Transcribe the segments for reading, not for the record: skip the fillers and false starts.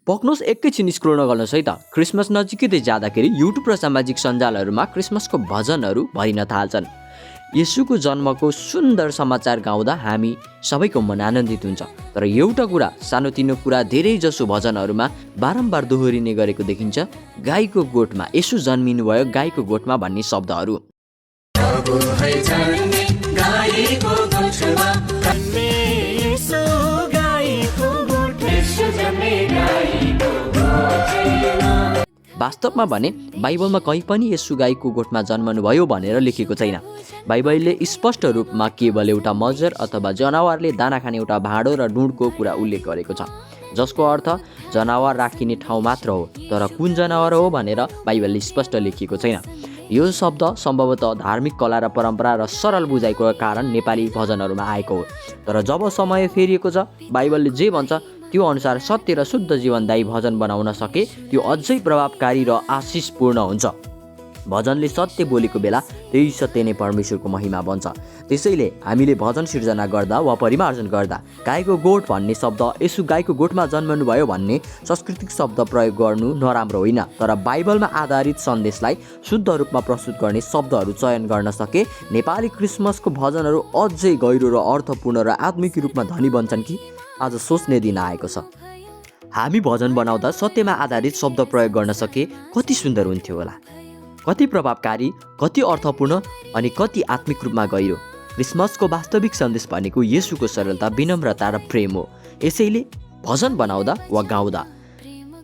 पक्नुहोस् एकैछिन स्क्रोल नगर्नुहोस् है त। क्रिसमस नजिकै जाँदाखेरि युट्युब र सामाजिक सञ्जालहरूमा क्रिसमसको भजनहरू भरिन थाल्छन्। येशूको जन्मको सुन्दर समाचार गाउँदा हामी सबैको मन आनन्दित हुन्छ। तर एउटा कुरा, सानोतिनो कुरा धेरैजसो भजनहरूमा बारम्बार दोहोरिने गरेको देखिन्छ, गाईको गोठमा, येशू जन्मिनु भयो गाईको गोठमा भन्ने शब्दहरू। वास्तवमा भने बाइबलमा कहीँ पनि येशू गाईको गोठमा जन्मनुभयो भनेर लेखेको छैन। बाइबलले स्पष्ट रूपमा केवल एउटा मजर अथवा जनावरले दाना खाने एउटा भाँडो र ढुँडको कुरा उल्लेख गरेको छ, जसको अर्थ जनावर राखिने ठाउँ मात्र हो। तर कुन जनावर हो भनेर बाइबलले स्पष्ट लेखिएको छैन। यो शब्द सम्भवतः धार्मिक कला र परम्परा र सरल बुझाइको कारण नेपाली भजनहरूमा आएको हो। तर जब समय फेरिएको छ, बाइबलले जे भन्छ त्यो अनुसार सत्य र शुद्ध जीवनदायी भजन बनाउन सके त्यो अझै प्रभावकारी र आशिषपूर्ण हुन्छ। भजनले सत्य बोलेको बेला त्यही सत्य नै परमेश्वरको महिमा बन्छ। त्यसैले हामीले भजन सिर्जना गर्दा वा परिमार्जन गर्दा गाईको गोठ भन्ने शब्द येशू गाईको गोठमा जन्मनुभयो भन्ने सांस्कृतिक शब्द प्रयोग गर्नु नराम्रो होइन। तर बाइबलमा आधारित सन्देशलाई शुद्ध रूपमा प्रस्तुत गर्ने शब्दहरू चयन गर्न सके नेपाली क्रिसमसको भजनहरू अझै गहिरो र अर्थपूर्ण र आत्मिक रूपमा धनी बन्छन् कि आज सोच्ने दिन आएको छ। हामी भजन बनाउँदा सत्यमा आधारित शब्द प्रयोग गर्न सके कति सुन्दर हुन्थ्यो होला। कति प्रभावकारी, कति अर्थपूर्ण अनि कति आत्मिक रूपमा गहिरो। क्रिसमसको वास्तविक सन्देश भनेको येशूको सरलता, विनम्रता र प्रेम हो। यसैले भजन बनाउँदा वा गाउँदा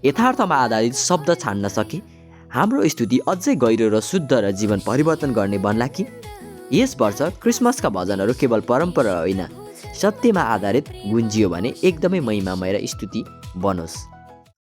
यथार्थमा आधारित शब्द छान्न सके हाम्रो स्तुति अझै गहिरो र शुद्ध र जीवन परिवर्तन गर्ने बन्ला कि। यस वर्ष क्रिसमसका भजनहरू केवल परम्परा होइन, सत्यमा आधारित गुन्जियो भने एकदमै महिमामय र स्तुति बनोस्।